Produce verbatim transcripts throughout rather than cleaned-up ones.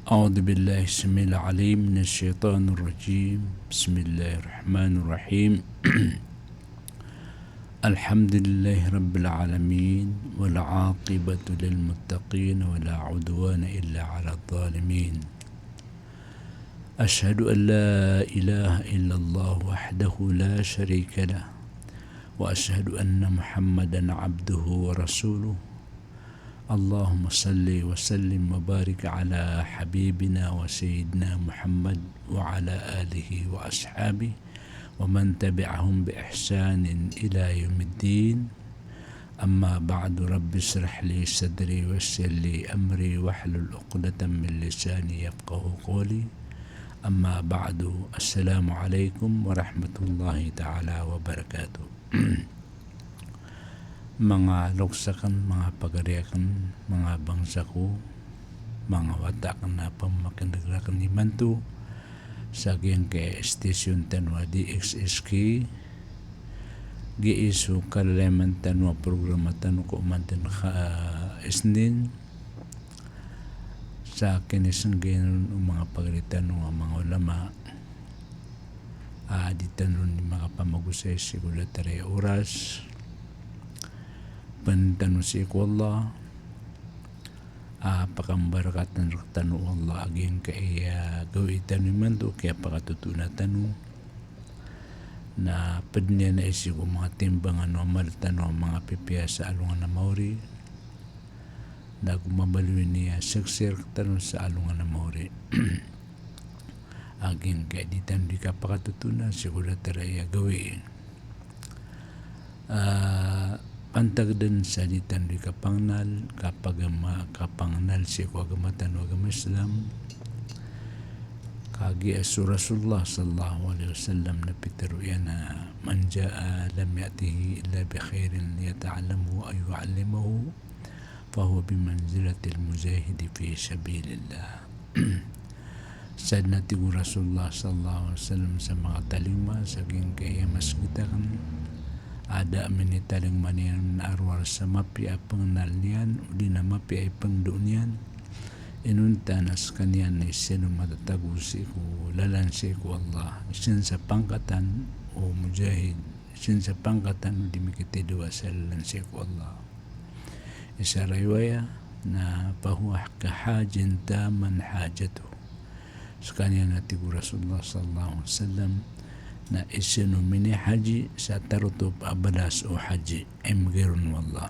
أعوذ بالله السميع العليم من الشيطان الرجيم. بسم الله الرحمن الرحيم. الحمد لله رب العالمين، والعاقبة للمتقين، ولا عدوان إلا على الظالمين. أشهد أن لا إله إلا الله وحده لا شريك له، وأشهد أن محمدا عبده ورسوله. اللهم صل وسلم وبارك على حبيبنا وسيدنا محمد وعلى آله وأصحابه ومن تبعهم بإحسان إلى يوم الدين. أما بعد، رب اشرح لي صدري ويسر لي أمري واحلل عقدة من لساني يفقهوا قولي. أما بعد، السلام عليكم ورحمة الله تعالى وبركاته. Manga loks akn, manga pagari akn, manga bangsa ko, manga wata akn a pamakin'g rakn imanto sa giyangkai a station tano a D X S K, giyai so kalalayaman tano a programa tano ko oman dn ka, ah, Isnin, sa kinisnggayn o manga pagari tano a manga ulama, a di tano ron di makapamagosay sii ko datar a oras. Pangnin tano sii ko Allah a pakambarakatn rktano o Allah a giyangkai a gawii tano imanto, kiyapakatotoona tano. Na pd niyan a sii ko manga timbangan o amal tano a manga pipiya sa alongan a maori. Na go mabaloy niyan a saksi rktano sa alongan a maori a giyangkai a di tano di kapakatotoona sii ko datar a gawii. Ah, pantag dn sa di tano di kapangnal, kapagama, kapangnal sii ko agama tano a agama Islam. Kagiya so Rasulullah sallallahu alaihi wasallam na pitharo iyan a, "Man jaa lam ya'tihi illa bi khairin yata'allamuhu aw yu'allimuhu, fahuwa bi manzilatil mujahidi fi sabilillah." Sadn a tig o Rasulullah sallallahu alaihi wasallam sa makatalingoma sa giyangkai a masgit akn a da a minitalingoma niyan a rowar sa mapiya a pangnal niyan odi na mapiya i pangndao niyan, inonta na skaniyan na isa on a matatago sii ko lalan sii ko Allah, isa on sa pangkatan o mujahid, isa on sa pangkatan o di mikitidawa sa lalan sii ko Allah. Isa a riwaya na, "Fahuwa ka hajin tamman hajatuh." Skaniyan a tig o Rasulullah sallallahu alaihi wasallam na isa on a minihaji sa tarotop a balas o haji a imbgay ron o Allah.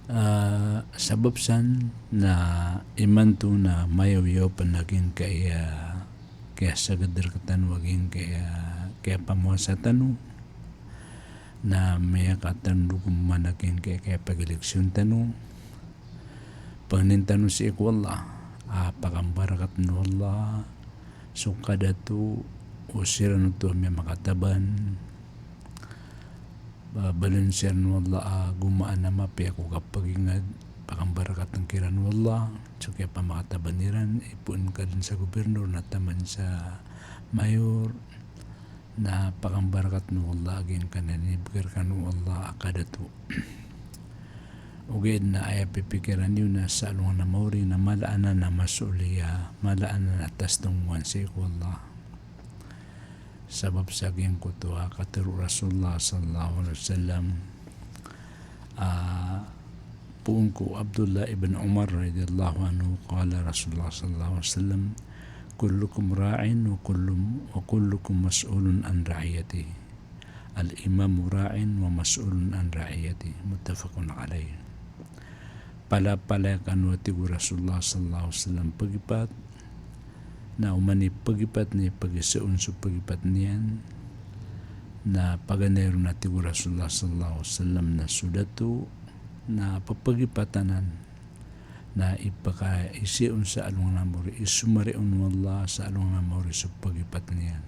Ah, sabap san na imanto na mayaw-yaw pn a giyangkai a kiyasagad rktano a giyangkai a kiyapamowasa tano. Na miyakatandog man a giyangkai a kiyapageleksyon tano. Pangnin tano sii ko Allah a pakambarakatn o Allah so kadato o siran oto a miyamakataban. Ba, baloyn siran o Allah a gomaan a mapiya ko kapagingad, pakambarakatn kiran o Allah so kiyapamakataban iran, ipoon ka dn sa gobernor na taman sa mayor, na pakambarakatn o Allah a giyangkanan a inibgay rkano o Allah a kadato. Ogaid na aya pipikiran iyo na sa alongan a maori na mala anan a mas'uliyah, mala anan a tastongowan sii ko Allah. Sabap sa giyangkoto a katharo o Rasulullah sallallahu alaihi wasallam, ah, poon ko Abdullah ibn Umar radhiyallahu anhu, qala Rasulullah sallallahu alaihi wasallam, "Kullukum ra'in wa kullum-, wa kullukum mas'ulun an ra'iyatihi. Al-imamu ra'in wa mas'ulun an ra'iyatihi." Muttafaqun alaih. Palapalaya kano, a tig o Rasulullah sallallahu alaihi wasallam, pagipat, na oman i pagipat na ipagiza on so pagipat niyan, na paganay ron, a tig o Rasulullah sallallahu alaihi wasallam, na so dato na papagipat anan na ipakaiza on sa alongan a maori, isomari on o Allah sa alongan a maori so pagipat niyan.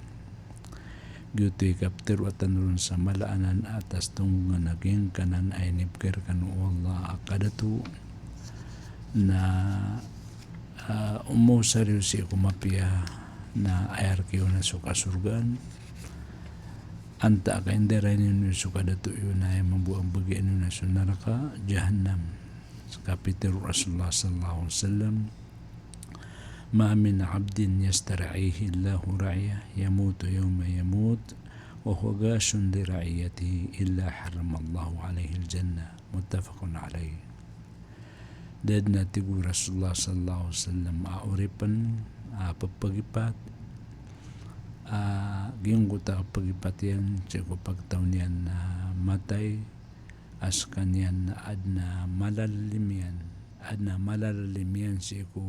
Giyoto i kaptharoa tano ron sa mala anan a tastongongan a giyangkanan a inibgay rkano o Allah a kadato, na, ah, omaosar iyo sii ko mapiya, na aya rkiyo na so kasorgaan. Antaa ka indarainan iyo so kadato iyo na aya mambo a mbagian iyo na so naraka jahannam. Sa kapitharo o Rasulullah sallallahu alaihi wasallam, Ma min abdin yastar'ihi Allahu ra'yah yamutu yawma yamut wa huwa ghashun li ra'iyatihi illa harramallahu alayhil jannah. Muttafaqun alayh. Da dn a tig o Rasulullah sallallahu alayhi wasallam a oripn a pphagipati a giyangkoto a pphagipati iyan sii ko pagtaw niyan a matay a skaniyan na adn a malalim iyan, adn a malalim iyan sii ko,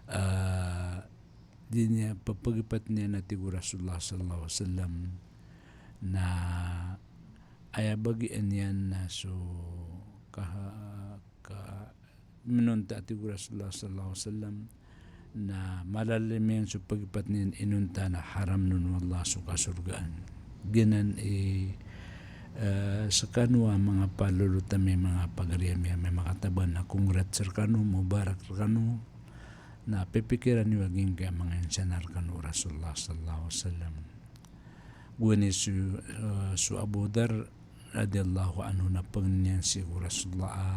ah, di niyan pphagipati niyan a tig o Rasulullah sallallahu alayhi wasallam na aya bagian iyan na so kaha-, ka-, minonta a tig o Rasulullah sallallahu alayhi wasallam na malalim iyan so pagipati niyan inonta na haramn on o Allah so kasorgaan. Giyanan i, eh, skano a manga palolot ami, manga pagari ami a miyakataban a congrats rkano, mubarak rkano, na pipikiran iyo a giyangkai a manga insan a rkano o Rasulullah sallallahu alayhi wasallam. Gowani so, eh, so Abu Dharr radiyallahu anhu na pangnin iyan sii ko Rasulullah a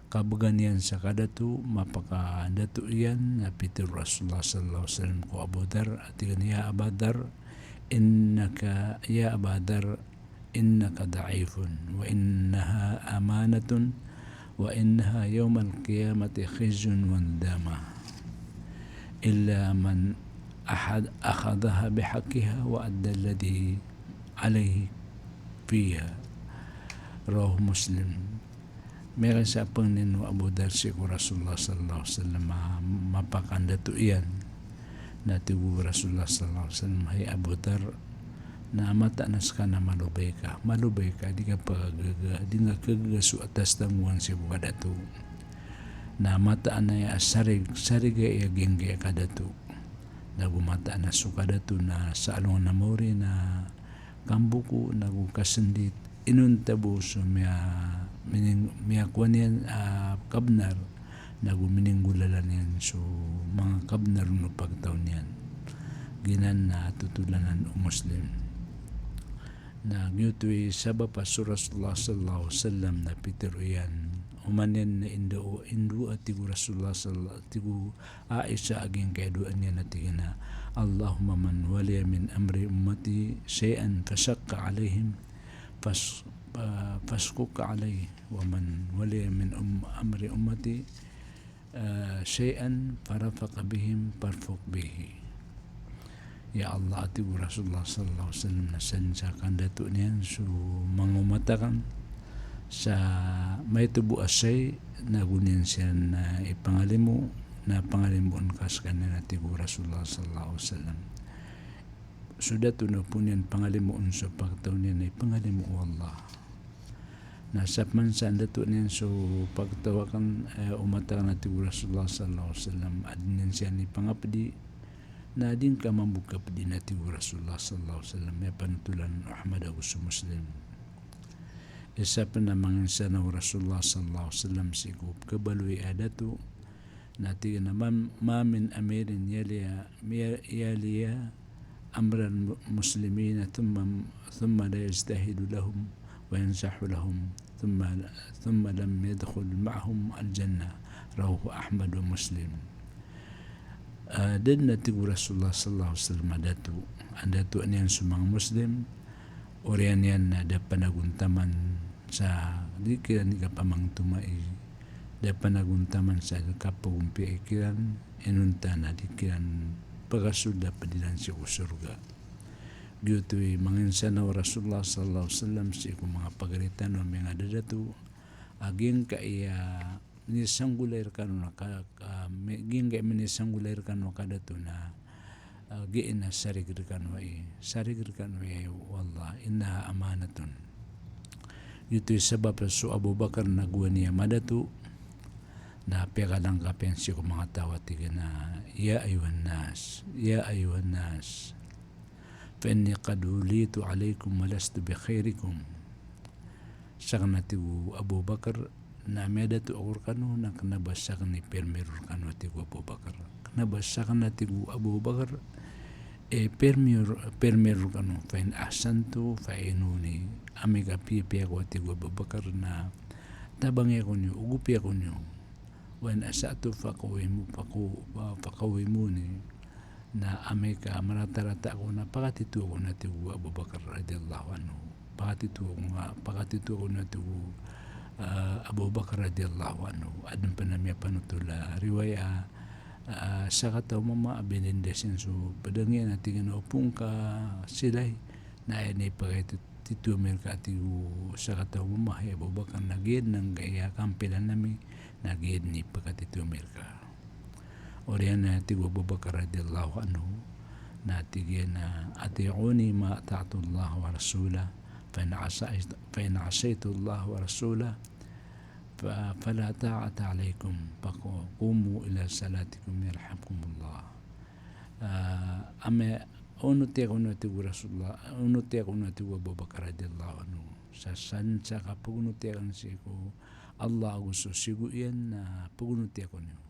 kabgan iyan sa kadato, mapakadato iyan, na pitharo o Rasulullah sallallahu alayhi wasallam ko Abu Dharr a tig iyan, "Ya Aba Dharr, innaka, ya Aba Dharr, innaka da'ifun, wa innaha amanatun, wa innaha yawmal qiyamati khizyun wa nadamah. Illa man ahad-, akhadhaha bihaqqiha wa adda alladhi alayhi fiha." Rawahu Muslim. Miyakaisa a pangnin o Abu Dharr sii ko Rasulullah sallallahu alayhi wasallam a mapakandato iyan. Na tig o Rasulullah sallallahu alayhi wasallam, "Hay Abu Dharr, na mataan a ska na malobay ka, malobay ka, di ka pagaga, di nga kagaga so atas tanggoan sii ko kadato. Na mataan a aya sarig, sarig aya giyangkai a kadato. Nago mataan a so kadato na sa alongan a maori na kamboko, nago kasndit, inonta bo so miya-, mining-, miyakowa niyan a kabnar, nago mininggolalan iyan so manga kabnar o pagtaw niyan." Giyanan na totolanan o Muslim. Na giyoto i sabap a so Rasulullah sallallahu alayhi wasallam na pitharo iyan, oman iyan na indo, indo a tig o Rasulullah sallallahu, tig o Aisha a giyangkai a doa niyan a tig iyan a, "Allahumma man waliya min amri ummati shay'an fashaqqa alayhim fas-, ah, fashquq alayhi, wa man waliya min um-, amri ummati, ah, shay'an farafaq bihim farfuq bihi." Ya Allah, a tig o Rasulullah sallallahu alayhi wasallam, na san sa kandato niyan so manga omat akn sa maito bo a shay, na go niyan siran, ah, ipangalimo, na pangalimoon ka skaniyan, a tig o Rasulullah sallallahu alayhi wasallam. So dato na opama niyan pangalimoon so pagtaw niyan na ipangalimo o Allah. Na sapman sa ndato niyan so pagtaw akn, eh, omat akn, a tig o Rasulullah sallallahu alayhi wasallam, a di niyan siran ipangapdi, na di ngka mambo kapdi, a tig o Rasulullah sallallahu alayhi wasallam. Aya panotolan o Ahmad ago so Muslim. Isa pn a manga insan o Rasulullah sallallahu alayhi wasallam sii ko kabaloy a dato, na tig iyan a, "Ma, ma min amirin yaliya, yaliya amral mu-, muslimina thumma, thumma la yajtahidu lahum wa yansahu lahum, thumma, thumma lam yadkhul ma'ahum al-jannah." Rawahu Ahmad wa Muslim. Ah, da dn, a tig o Rasulullah sallallahu alayhi wasallam, a dato, a ndato niyan so manga Muslim, oriyan iyan na da panagontaman sa di kiran di kapamangtomai, da panagontaman sa di kapagompiya i kiran, inonta na di kiran pagasold a pd iran sii ko sorga. Giyoto i manga insan o Rasulullah sallallahu alayhi wasallam sii ko manga pagari tano a miyangada dato, a giyangkai a minisanggolay rkano na ka, ka, mi-, giyangkai a minisanggolay rkano a kadato na, ah, giya na sarig rkano ai, sarig rkano ai o Allah, innaha amanatun. Giyoto i sabap a so Abu Bakar na gowani a madato, na piyakalangkap iyan sii ko manga taw a tig iyan a, "Ya ayyuhan nas, ya ayyuhan nas, fa inni qad wulitu alaykum wa lastu bi khayrikum." Sakn, a tig o Abu Bakar, na miyadato ako rkano, na kna ba sakn i permiro rkano, a tig o Abu Bakar. Kna ba sakn, a tig o Abu Bakar, i permiro, permiro rkano, fa in ahsantu fa a'inuni. Amay ka piyapiya ako, a tig o Abu Bakar, na tabangi ako niyo, ogopi ako niyo. "Wa in asa'tu faqawwimu-, faqaw-, faqawwimuni." Na amay ka maratarata ako na pakatito ako, na tig o Abu Bakar radiyallahu anhu. Pakatito ako nga, pakatito ako, na tig o, ah, Abu Bakar radiyallahu anhu. Adn pn a miyapanotol a riwaya, ah, sakataw a mama a binindesen so pd angkaya, na tig iyan a opama ka silay. Na aya ipakatito ami rka, tig o sakataw a mama, hay Abu Bakar, na giyanan i kampilan ami, na giyanan i ipakatito ami rka. Oriyan na tig o Abu Bakar radiyallahu anhu, na tig iyan a, "Ati'uni ma ata'tu Allah wa rasulah, fa in asaytu, fa in asaytu Allah wa rasulah, fa, fala ta'ata alaykum, fa qumu ila salatikum yarhamkumullah." Ah, amay onoti ako, na tig o Rasulullah, onoti ako, na tig o Abu Bakar radiyallahu anhu, sa san sa kapagonoti akn sii ko Allah ago so siyogo iyan, na pagonoti ako niyo.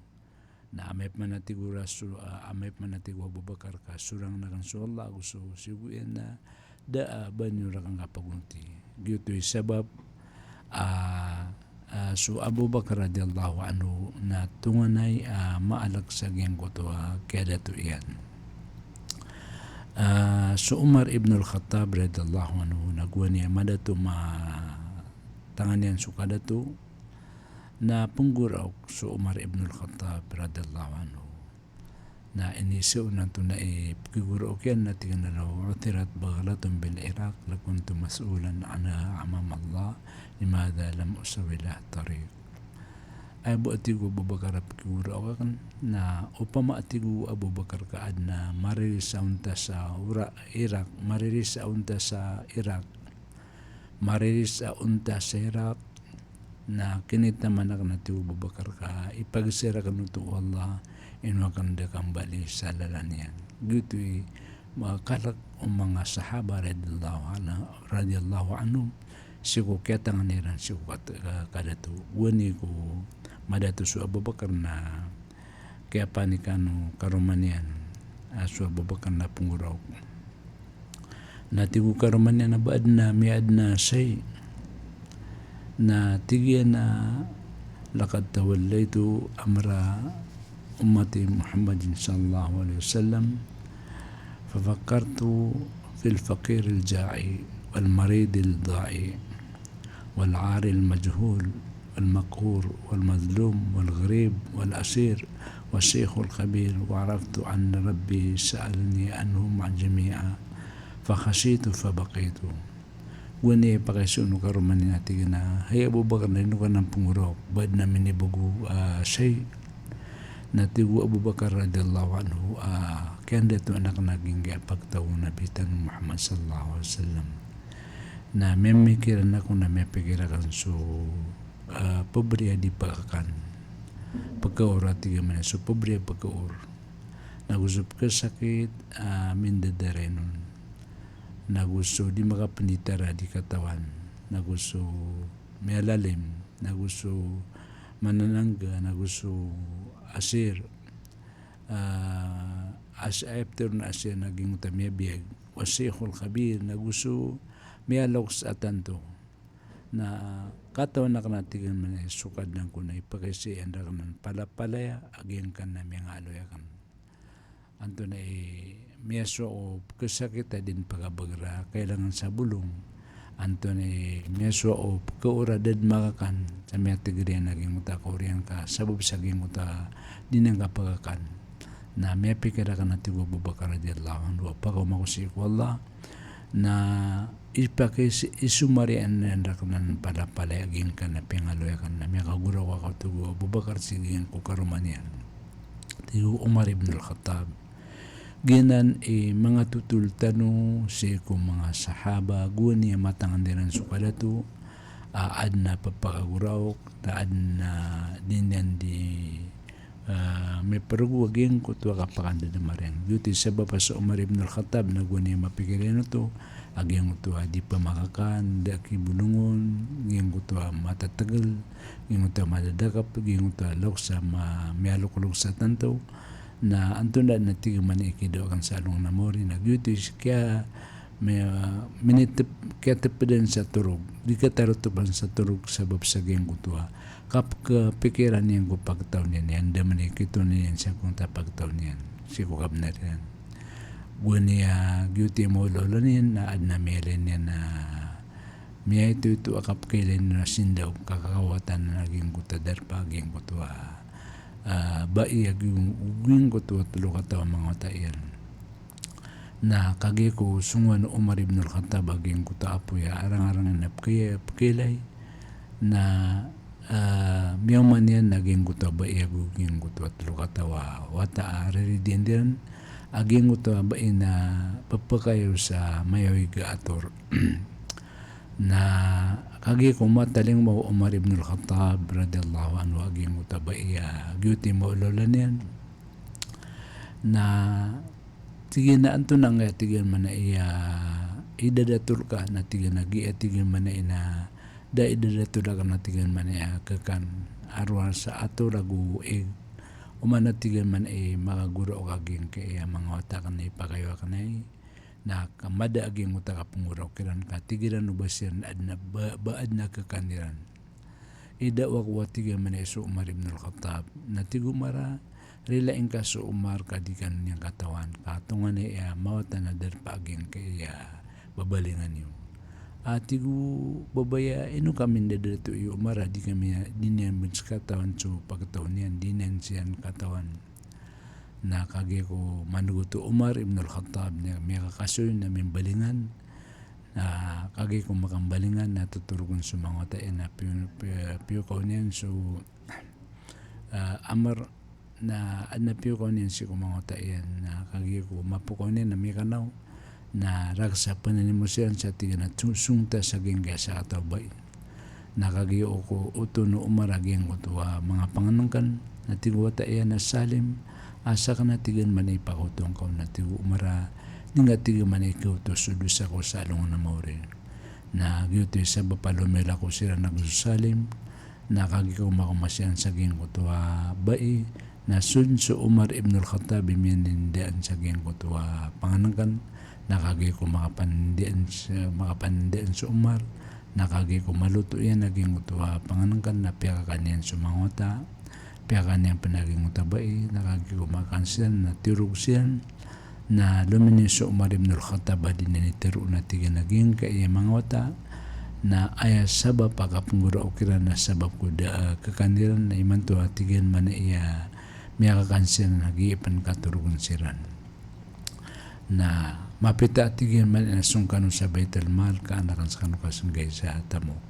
Na amay pman, a tig o Rasul, ah, amay pman, a tig o Abu Bakar, ka sorang akn so Allah ago so siyogo iyan, na da a ba niyo rakn kapagonoti. Giyoto i sabap, ah, ah, so Abu Bakar radiyallahu anhu na tonganay a maalk sa giyangkoto a kiyadato iyan. Ah, so Umar ibn al-Khattab radiyallahu anhu na gowani a madato, matangan iyan so kadato, na pnggoraok so Umar ibn al-Khattab radiyallahu anhu. Na iniiza on antonaa i pkigoraok iyan, na tig iyan a, "Law uthirat baghlatun bil Iraq lakuntu mas'ulan anha amama Allah, limadha lam usawwi laha tariq?" Aya bo, a tig o Abu Bakar, a pkigoraok akn, na opama, a tig o Abu Bakar, ka adn a mariris a onta sa ora-, Iraq, mariris a onta sa Iraq, mariris a onta sa Iraq, na kinitaman akn, a tig o Abu Bakar, ka ipagiza rakn oto o Allah, ino akn da kambali sa lalan iyan. Giyoto i makalk o manga sahaba radiyallahu anha, radiyallahu anhum, sii ko kiyatangan iran sii ko kat-, ka-, kadato. Gowani ko madato so Abu Bakar na kiyapanikan o karoma niyan, ah, so Abu Bakar na pnggoraok. Na tig o karoma niyan a ba adn a, miyaadn a shay. Na tig iyan a, "Laqad tawallaytu amra ummati Muhammadin sallallahu alayhi wasallam, fafakkartu fil faqiril ja'i, wal maridil da'i, wal 'aril majhul, wal maqhur, wal madhlum, wal gharib, wal asir, wash shaykhul kabir, wa 'araftu anna Rabbi sa'alani anhum jami'a, fa khashitu fa baqitu." Gowani i pakaiza on o karoma niyan, a tig iyan a, "Hay Abu Bakar, na ino ka nan pnggoraok, ba adn a minibago a shay?" Na tig o Abu Bakar radiyallahu anhu a, "Kiyandatoan akn a giyangkai a pagtaw o Nabi tano Muhammad sallallahu alayhi wasallam, na miyamikiran ako, na miyapikir akn so, ah, pbri a di pkakan, pkaor, a tig iyan mambo, so pbri a pkaor, nago so pkhasakit a mindadarainon, nago so di makapnditara a di katawan, nago so miyalalim, nago so mananangga, nago so asir, ah, as-, a iptharoon a asir na giyangkoto a miyabiyag, wash shaykhul kabir, nago so miyaloks a tanto. Na katawan akn, a tig iyan mambo, so Kadnan ko na ipakaiza iyan rakn a palapalaya a giyangkanan a miyangaaloy akn. Antonaa i miyasowa o pkhasakit a di pkhabagra, kailangan sa bolong. Antonaa i miyasowa o pkaor a da dn makakan, sa miyatigr iyan a giyangkoto a kaor iyan ka sabap sa giyangkoto a di niyan kapakakan." Na miyapikir akn, a tig o Abu Bakar radiyallahu anhu, a pakaoma ko sii ko Allah, na ipakis-, isomariya niyan rakn a palapalaya a giyangkanan a piyangaloy akn, na miyakagoraok ako, tig o Abu Bakar, sii giyangkoto a karoma niyan. Tig o Umar ibn al-Khattab, giyanan i manga totol tano sii ko manga sahaba, gowani a matangan iran so kadato, a adn a pphakagoraok, na adn a di niyan di ah, miprgo a giyangkoto a kapakandadamar iyan. Giyoto i sabap a so Umar ibn al-Khattab na gowani a mapikir iyan oto, a giyangkoto a di pamakakan, da kibolongon, giyangkoto a matatagl, giyangkoto a madadakp, giyangkoto a loks a ma-, miyalokloks a tanto. Na antonaa dn, a tig iyan mambo, i kidawa akn sa alongan a maori, na giyoto i kiya Mi-, minitep-, kiyateped iyan sa torog, di katarotop sa torog sabap sa giyangkoto a kapkhapikiran iyan ko pagtaw niyan, anda man i kitoon iyan sa giyangkoto a pagtaw niyan sii ko kabnar iyan. Gowani a giyoto i maolaola niyan na aden a miyailay niyan a miyaitoito a kapkhailay niyan a sindaw ka kakawatan a giyangkoto a darpa a giyangkoto a, ah, bai a giyang-, giyangkoto a telo kataw a manga wata iyan. Na kagiya ko songowan o Umar ibn al-Khattab a giyangkoto a apoy a arang-arang iyan a pkhay-, pkhailay, na, ah, miyaoma niyan a giyangkoto a bai ago giyangkoto a telo kataw a wata a riridian iran a giyangkoto a bai na pphakayaw sa mayaw a ator. Na kagiya ko matalingoma o Umar ibn al-Khattab radiyallahu anhu a giyangkoto a bai a giyoto i maolaola niyan, na tig iyan a antonaa nga, tig iyan, mana iya i dadatol ka, na tig iyan a giya, tig iyan, mana ina da i dadatol ka, na tig iyan, mana iya kekan a rowar sa ator ago ig. Oman a tig iyan, mana i makagorok ka giyangkaya manga wata aken a ipakayaw aken ai, na ka mada a giyangkoto a kapnggorok iran ka tig iran o ba siran aden a ba, ba aden a kekan iran. I dawa ko a tig iyan, mana i so Umar ibn al-Khattab. Na tig o Umar a, rilaing ka so Umar ka di kano niyan katawan ka tonganay a mawatan a darpa a giyangkaya babalingan iyo. A tig o babay a ino kami ndadato iyo Umar a di kami, di niyan ben katawan so pagtaw niyan, di niyan siyan katawan. Na kagiya ko manogot o Umar ibn al-Khattab na miyakakasoy na mimbalingan. Na kagiya ko makambalingan na totorogen so manga wata iyan a piyo-, piyo-, piyokaw niyan so, ah, Amr, na aden a piyokaw niyan sii ko manga wata iyan. Na kagiya ko mapokaw niyan na mikanaw, na rakhs a penanimo siran sa tig iyan a song-, songta sa giyangkaya sakataw a bai. Na kagiya o ko oto o Umar a giyangkoto a manga pangenengken, na tig o wata iyan a Salim, a saken a tig iyan, mana i pakoto ngka on, na tig o Umar a di nga, tig iyan, mana i kaoto so dosa ko sa alongan a maori. Na giyoto i sabap a lomilako siran ago so Salim, na kagiya ko makaoma siran sa giyangkoto a bai, na son so Umar ibn al-Khattab i miyanindaan sa giyangkoto a pangenengken, na kagiya ko makapanindaan sa, makapanindaan so Umar, na kagiya ko maloto iyan a giyangkoto a pangenengken na piyakakan iyan so manga wata, piyakakan iyan pen a giyangkoto a bai, na kagiya ko makakan siyan na tiyorog siyan, na lominiyo so Umar ibn al-Khattab a di niyan itero na tig iyan a giyangkaya manga wata, na aya sabap a kapnggorok iran na sabap ko da a kekan iran na imanto a tig iyan, mana iya miyakakan siran na giya pen katorogen siran. Na mapita a tig iyan, mana iya song kano sa Baitul Mal ka an aken sekano kasenggay sa tamok.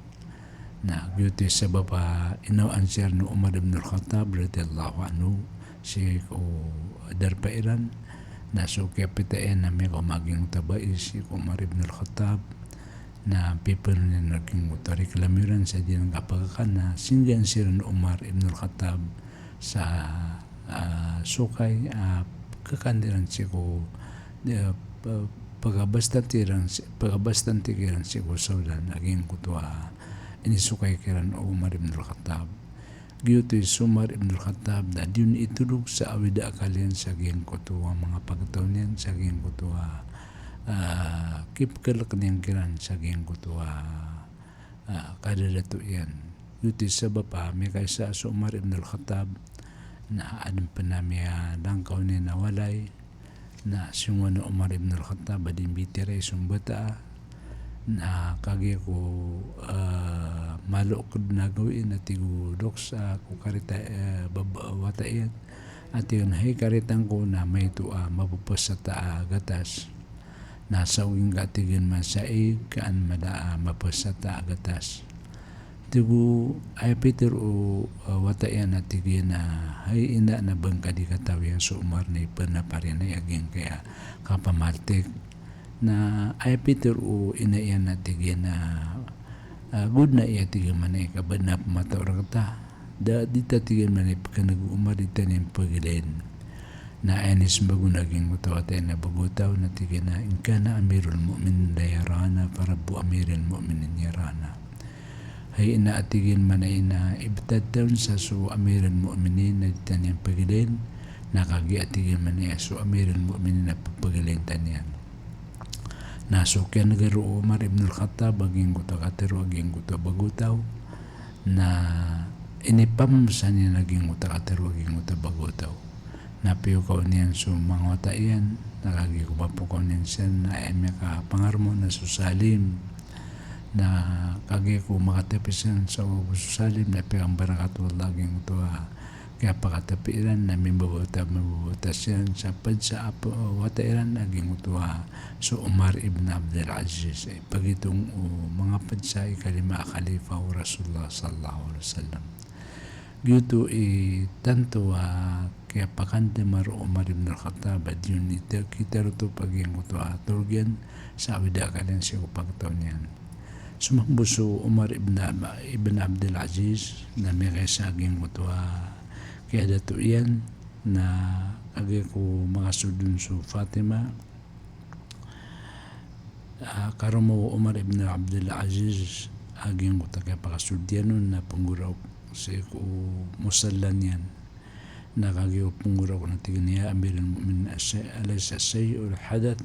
Na giyoto i sabap a inawaan siran o Umar ibn al-Khattab radiyallahu anhu sii ko darpa iran. Na so kiyapita iyan na miyakaoma a giyangkoto a bai sii ko Umar ibn al-Khattab, na piperon iyan a giyangkoto a reklamo iran sa di niyan kapakakan, na singgaan siran o Umar ibn al-Khattab sa, ah, sokay, ah, kekan iran sii ko, eh, pe-, pekabastante iran si-, pekabastante kiran sii ko sawlan a giyangkoto a inisokay kiran o Umar ibn al-Khattab. Giyoto i so Umar ibn al-Khattab na di on itodog sa awid a akal iyan sa giyangkoto a manga pagtaw niyan, sa giyangkoto a, ah, kipkelek niyan kiran sa giyangkoto a, ah, kadadato iyan. Giyoto i sabap a miyakaisa so Umar ibn al-Khattab na aden pen a miyalangkaw niyan a walay, na siyongowan o Umar ibn al-Khattab a di mbitiyarai so mbata a, na kagiya ko, eh, malo ko den a gawii na tig o doksa ko karita, eh, bab-, wata iyan a tig iyan, hay karita ngko, na maito a mapepesata a gatas. Na saogin ka, tig iyan, man sa ig ka an mada a mapesata a gatas. Tig o, aya pitero o, eh, wata iyan a tig iyan a, hay ina, na ba ngka di katawi a so Umar na ipenapar iyan a giyangkaya kapamaltik. Na aya pitero o ina iyan a tig iyan a, ah, go den a iya, tig iyan, mana i kabaden a pemataw rekta. Da, di ta, tig iyan, mana i pekeneg o Umar, di ta niyan pegilayin. Na aya inisembag on a giyangkoto a wata iyan a bago a taw na tig iyan a, in kana Amirul Mu'minin la yarana, fa Rabbu Amiril Mu'minin yarana. Hay ina, a tig iyan, mana ina, ibetad ta on sa so Amirul Mu'minin na di ta niyan pegilayin, na kagiya, a tig iyan, mana iya so Amirul Mu'minin na pepegilayin ta niyan. Na so kiyan'ga o Umar ibn al-Khattab a giyangkoto a katharo a giyangkoto a bago taw, na inipamsa niyan a giyangkoto a katharo a giyangkoto a bago taw. Na piyokaw niyan so manga wata iyan, na kagiya ko papokaw niyan siran na aya miyakapangarmo na so Salim. Na kagiya ko makatapi siran sa so Salim, na piyakambarakat o Allah a giyangkoto a kiyapakatapi iran, na mimbabawata, mimbabawata siran sa pd sa apo, wata iran a giyangkoto a so Umar ibn Abdul Aziz. Ipagitong o manga pd sa ikalima a khalifa o Rasulullah sallallahu alaihi wasallam. Giyoto i tanto a kiyapakandamar o Umar ibn al-Khattab a di on i ta-, kitarotop a giyangkoto a tolog iyan sa awid a akal iyan sii ko pagtaw niyan. Somambo so Umar ibn Ab-, ibn Abdul Aziz, na miyakaisa a giyangkoto a kiyadato iyan, na kagiya ko makasold on so Fatima, a, karoma o Umar ibn Abdul Aziz a giyangkoto a kiyapakasold iyan on na pnggoraok sii ko mosalla niyan. Na kagiya pnggoraok na tig iyan, "Ya Amiral Mu'minin, ashay-, alaysa shay'un hadath?"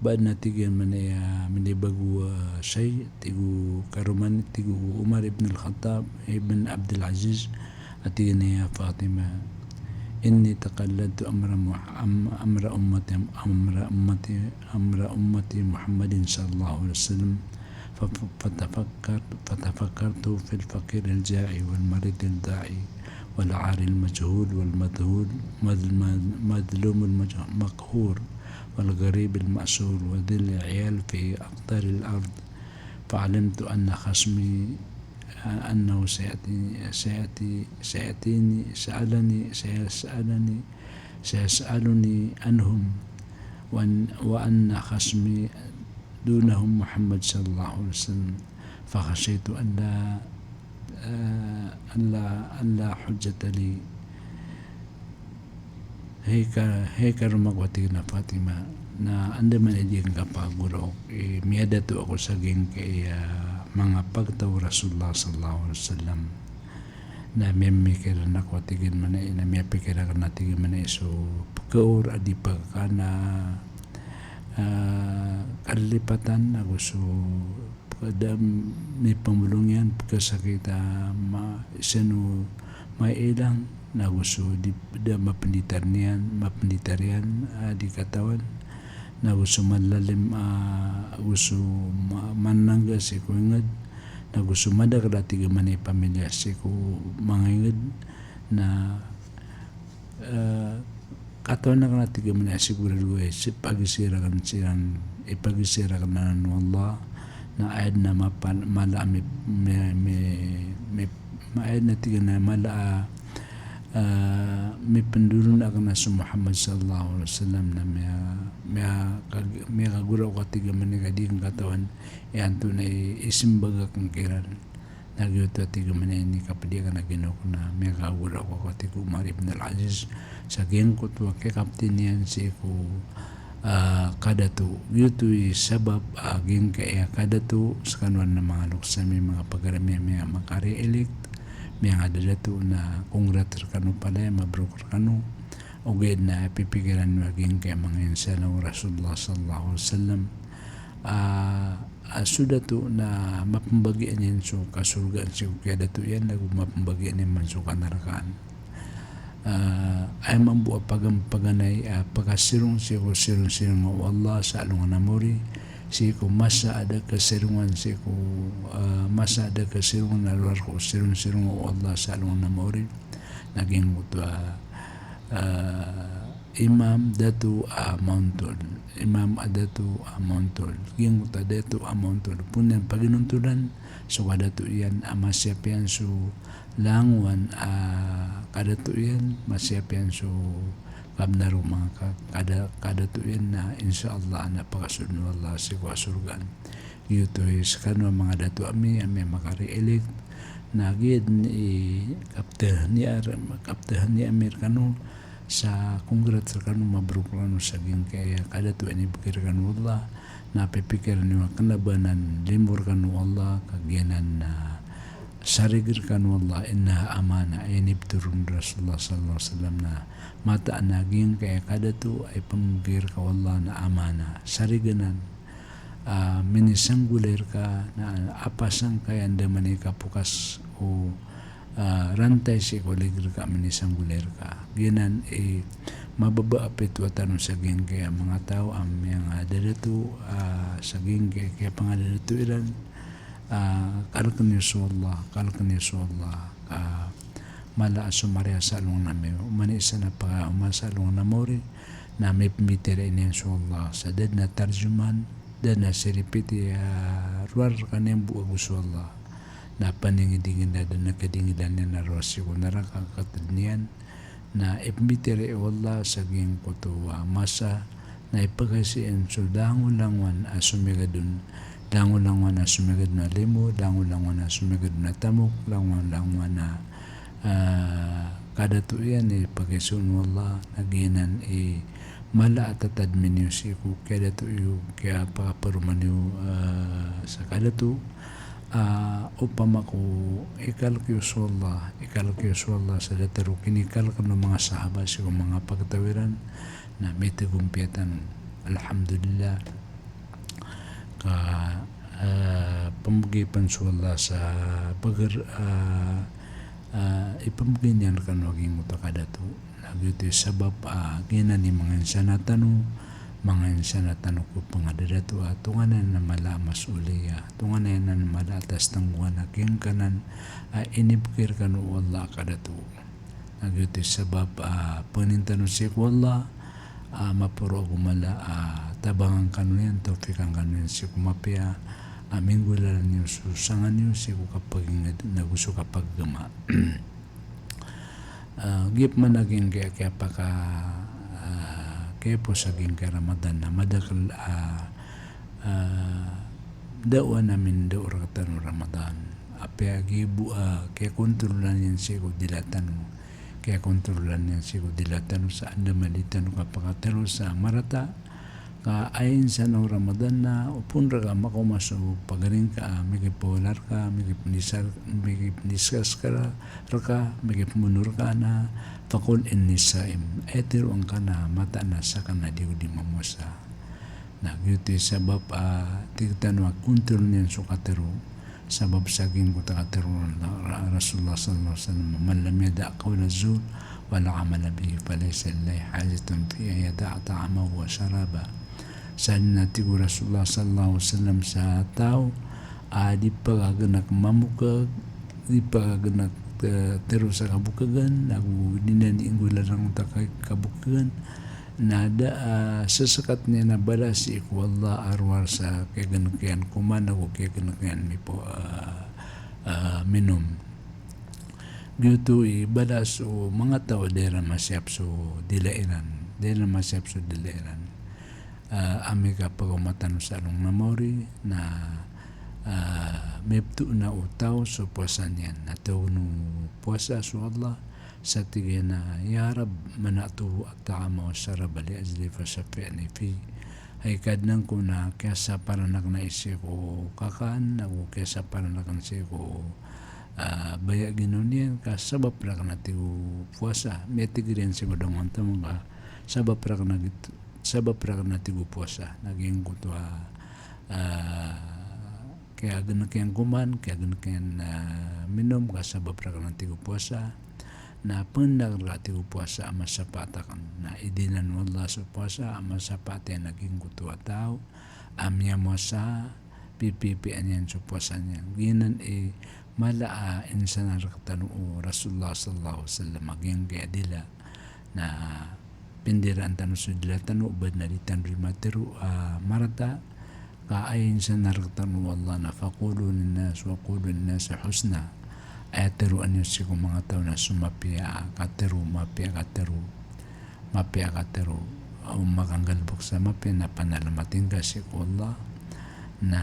Ba adn a tig iyan mambo a minibago a shay, tig o karoma niyan, tig o Umar ibn al-Khattab ibn Abdul Aziz, a tig iyan, "Ya Fatima, inni taqalladtu amra Muh-, am-, amra ummati, amra ummati, amra ummati Muhammadin sallallahu alaihi wasallam, fa-, fa-, fatafakkartu, fatafakkartu fil faqiril ja'i wal maridil da'i wal 'aril majhul wal madhul, madh-, madh-, madhlumil majh-, maqhur, wal gharibil ma'sur, wa dhil 'iyal fi aqtaril ard. Fa 'alimtu anna khasmi, annahu sayati-, sayati-, sayatini, sa'alani, sayas'alani, sayas'aluni anhum, wa an-, wa anna khasmi dunahum Muhammad sallallahu alaihi wasallam. Fa khashitu an la, eh, an la, an la hujjata li." Hay ka, hay karoma ko, a tig iyan, a Fatima, na andamanaya i di ngka pakagoraok, eh, miyadato ako sa giyangkaya manga pagtaw o Rasulullah sallallahu alaihi wasallam. Na miyamikiran ako, a tig iyan mambo, na miyapikir akn, a tig iyan mambo, so pkaor a di pkakan a, ah, kalipatan ago so pkada mipmbolong iyan, pkasakit a ma-, sii ko mailang, na go so di, da mapnditar niyan, mapnditar iyan a di katawan, na go so malalim a, go so ma-, manangga sii ko ingd, na go so madakl a tig iyan mambo i pamilya sii ko manga ingd, na, eh, katawan akn, a tig iyan mambo, a sigurado a ipagizir akn siran, ipagizir akn anan o Allah, na aya dn a mapa-, mala a mi-, mi-, mi-, mi-, ma-, aya dn a tig iyan a mala a, ah, mipndolon akn a so Muhammad sallallahu alaihi wasallam, na miya-, miya-, kag-, miyakagoraok, a tig iyan mambo, ka di akn katawan i antonaa i isimbag akn kiran. Na giyoto, a tig iyan mambo, i inikapdi akn a ginawa ko na miyakagoraok ako, a tig o Umar ibn al-Aziz, sa giyangkoto a kiyakapti niyan sii ko, ah, kadato. Giyoto i sabap a giyangkaya kadato, skano a manga loks ami, manga pagari ami a miyakari-elect, miyangadadato, na congrats rkano palaya, mabruk rkano. Ogaid na pipikiran iyo a giyangkaya manga insan o Rasulullah sallallahu alaihi wasallam. Ah, ah, so dato na mapmbagian iyan so kasorgaan sii ko kiyadato iyan, ago mapmbagian iyan man so kanarakaan. Ah, aya mambo a pagam-, paganay, ah, pkasirong sii ko sirong-sirong o Allah sa alongan a maori, sii ko masa a da kasirongan sii ko, ah, masa a da kasirongan a lowar ko sirong-sirong o Allah sa alongan a maori. Na giyangkoto a, ah, Imam Dato a Maontol, Imam a Dato a Maontol, giyangkoto a Dato a Maontol, pn iyan paginontolan so kadato iyan a masiyap iyan so langowan a kadato iyan, masiyap iyan so kabnar o manga ka-, kada-, kadato iyan na insha Allah na pakasold o Allah sii ko kasorgaan. Giyoto i skano a manga dato ami, ami a makari-elect, na giya dn i kaptahniya, kaptahniya ami rkano sa congrats rkano, mabruk rkano sa giyangkaya kadato a inibgay rkano o Allah, na pipikiran iyo a kna ba anan limo rkano o Allah, ka giyanan na sarig rkano o Allah, innaha amanah, aya inibtho ron o Rasulullah sallallahu alaihi wasallam na mataan a giyangkaya kadato a ipmbgay rka o Allah na amanah, sarig anan. ah, minisanggolay rka, na apasang ka i andamanaya i kapokas o, ah, rantay sii ko ligid rka a minisanggolay rka. Giyanan i mababa a pitowa tano sa giyangkaya manga taw a miyangadadato, ah, sa giyangkaya kiyapangadadato iran, ah, kalkn iyo so Allah, kalkn iyo so Allah, ah, mala a so mariyasa alongan a maori, oman i isa na pakaoma sa alongan a maori, na mipmbitiyarai niyan so Allah sa da dn a tarjuman, da dn a siripiti a rowar rkaniyan bo ago so Allah. Na paningidingida, da dn a kadingidan iyan a rowar sii ko naraka a katad niyan. Na ipmbitiyarai o Allah sa giyangkoto a masa, na ipkhasi iyan so langolangowan a somigadon, langolangowan a somigadon a limo, langolangowan a somigadon a tamok, langolangowan a, ah, kadato iyan i pkhasi on o Allah, na giyanan i mala a tatadmi niyo sii ko kiyadato iyo, kiyapakaparoma niyo, ah, sa kadato. Ah, opama ko ikalk iyo so Allah, ikalk iyo so Allah sa datar o kinikalkn o manga sahaba sii ko manga pagtaw iran, na mitigompiya tano. Alhamdulillah. Ka, ah, pmbgi pn so Allah sa pagr, ah, ah, ipmbgi niyan rkano a giyangkoto a kadato. Na giyoto i sabap a giyanan i manga insan a tano, manga insan a tano ko pangadadato a tonganay a mala a mas'uliya, tonganay a mala a tastnggoan a kiyangkanan a inibgay rkano o Allah a kadato. Na giyoto i sabap a pangnin tano sii ko Allah a maporo ago mala a tabangan kano niyan, tawfiqan kano niyan sii ko mapiya a minggolalan iyo so sanga niyo sii ko kapagingd nago so kapagagama. Ah, giya pman a giyangkaya kiyapaka, ah, kiyaposa giyangkaya Ramadan na madakl a, ah, da'wah a mindaw rktano Ramadan. Apiya giya bo a kiyakontrolan iyan sii ko dila tano. Kiyakontrolan iyan sii ko dila tano sa andamanaya i tano kapakatharo sa marata. Ka aya insan o Ramadan na opama rka makaoma so pagari ngka a mikiphawala rka, mikipnisa-, mikipniskas ka rka, mikipmono rka na faqul inni sa'im. Aya tharoa ngka na mataan a sakn na di ako di mamowasa. Na giyoto i sabap a tig tano a kontrol niyan so katharo. Sabap sa giyangkoto a katharo o Ra-, Rasulullah sallallahu alaihi wasallam, "Man lam yada' qawla zur wal amala bihi falaysa lillahi hajatun fi an yada'a ta'amahu wa sharabah." Sa dn a tig o Rasulullah sallallahu alaihi wasallam sa taw a di pakagnk mamokg, di pakagnk, eh, tharo sa kabokgn, ago di niyan inggolalan oto a ka-, kabokgn, na da a, ah, saskat niyan a balas sii ko Allah a rowar sa kiyagnk iyan koman ago kiyagnk iyan mipo-, ah, ah, minom. Giyoto i balas o manga taw a da iran masiyap so dila iran, da iran masiyap so dila iran. Ah, amay ka pagaoma tano sa alongan a maori na, ah, miptoona o taw so powasa niyan. Na tawagen o powasa so Allah, sa tig iyan a, "Ya Rabb, mana'tuhu at-ta'ama wa sharaba li ajli fashaffi'ni fih." Hay Kadnan ko, na kiyasaparan akn sii ko kakan, ago kiyasaparan akn sii ko, ah, baya ginawa niyan, ka sabap rakn a tig o powasa. Miyatig iyan sii ko da ngka taman ka sabap rakn a git-, sabap rakn a tig o powasa. Na giyangkoto a, ah, kiyagnk iyan koman, kiyagnk iyan, ah, minom, ka sabap rakn a tig o powasa. Na pangnin akn rka a tig o powasa a masapaat akn. Na idinan o Allah so powasa a masapaat iyan a giyangkoto a taw a miyamowasa, pipiyaan iyan so powasa niyan. Giyanan i mala a insanar rktano o Rasulullah sallallahu alaihi wasallam a giyangkaya dila. Na pindiraan tano so dila tano, o ba dn a di tano di matharo a marata, ka aya insanar rktano o Allah na faqulu linnas wa qulu linnasi husna. Aya tharoa niyo sii ko manga taw na so mapiya a katharo, mapiya a katharo, mapiya a katharo. O makanggalbk sa mapiya na panalamatin ka sii ko Allah. Na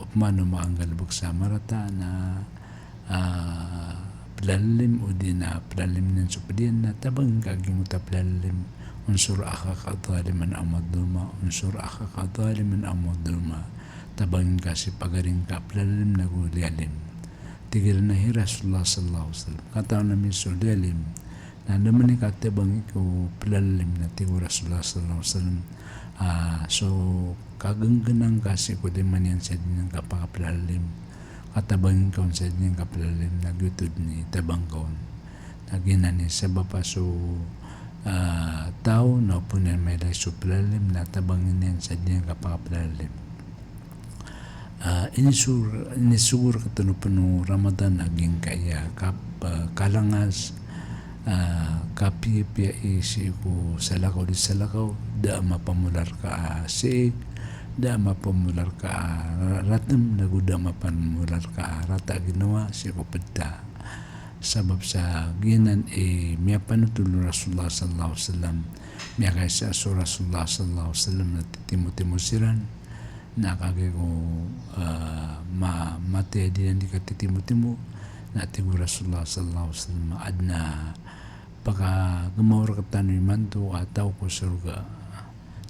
opama o makanggalbk sa marata na, ah, plalalim odi na plalalimi niyan so pd iyan, na tabangin ka giyangkoto a plalalim. Unsur akhaka zaliman aw mazluma, unsur akhaka zaliman aw mazluma. Tabangin ka si pagari ngka a plalalim nago liyalim. Tig iran a hay Rasulullah sallallahu alaihi wasallam, katawan ami so liyalim, Na da man i katabangi ko plalalim, na tig o Rasulullah sallallahu alaihi wasallam, ah, so kagnggnang ka sii ko di man iyan sa di niyan kapakapelalim, katabangi ka on sa di niyan kapelalim, na giyoto dn i tabang ka on. Na giyanan i sabap a so, ah, taw na opama iyan mailay so plalalim, na tabangi niyan sa di niyan kapakapelalim. Ah, inisogo, inisogo rktano pn o Ramadan a giyangkaya kap-, ah, kalangas, ah, kapiyapiya i sii ko salakaw di salakaw, da a mapamola rka a sii, da a mapamola rka a ra-, ratm, nago da a mapamola rka a rata a ginawa sii ko pd ta. Sabap sa giyanan i miyapanotol o Rasulullah sallallahu alaihi wasallam, miyakaisa so Rasulullah sallallahu alaihi wasallam na titimotimo siran, na kagiya ko, ah, ma-, matay a di niyan di katitimotimo, na tig o Rasulullah sallallahu alaihi wasallam, adn a pakagmaw rktano imanto a taw ko sorga,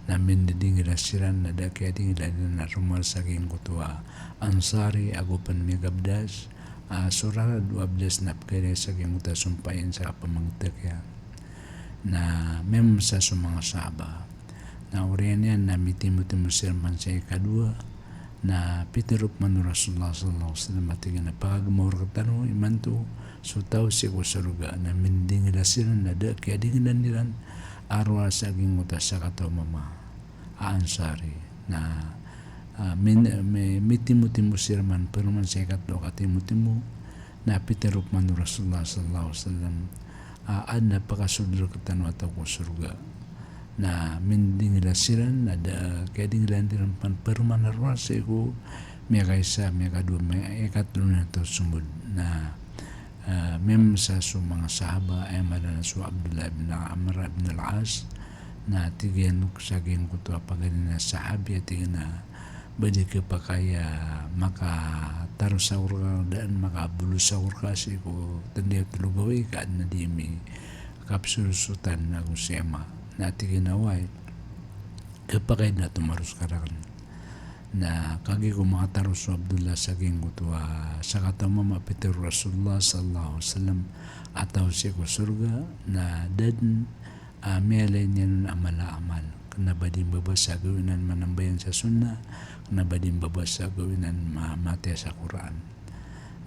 na mindingila siran na da a kiyadingilan iran a rowar sa giyangkoto a Ansari ago pn miyagabdas, ah, so rarad o abdas na pkhailay sa giyangkoto a sompa iyan sa kapamangtk iyan. Na miyamsa so manga sahaba. Na oriyan iyan na mitimotimo siran man sa ikadowa, na pitharo pman o Rasulullah sallallahu alaihi wasallam a tig iyan a pakagmaw rktano imanto so taw sii ko sorga, na mindingila siran na da a kiyadingilan iran a rowar sa giyangkoto a sakataw a mama a Ansari. Na, ah, min-, mi-, mitimotimo siran man pn man sa ikatlo a katimotimo, na pitharo pman o Rasulullah sallallahu alaihi wasallam, ah, adn a pakasold rktano a taw ko sorga. Na mindingila siran, na da a kiyadingilan iran pn pn man a rowar sii ko miyakaisa, miyakadowa, miya-, ikatlo na taw sombod. Na, ah, miyamsa so manga sahaba, aya maana na so Abdullah ibn Amr ibn al-As, na tig iyan sa giyangkoto a pagari na sahabi a tig iyan a ba di khapakay a makataros ako rka, daan makabolosan ako rka sii ko tanda iyan a tlo gawii ka adn a di mi kapsosotan ago si ama. Na tig iyan a oway, khapakay dn a tomaros ka rakn. Na kagiya ko makataros o Abdullah sa giyangkoto a sakataw a mama a pitharo o Rasulullah sallallahu alaihi wasallam a taw sii ko sorga, na da dn a miyalay niyan on a mala a amal. Kna ba di mbabasa a gawii anan manambayang sa sunnah, kna ba di mbabasa a gawii anan ma-, mataya sa Qur'an.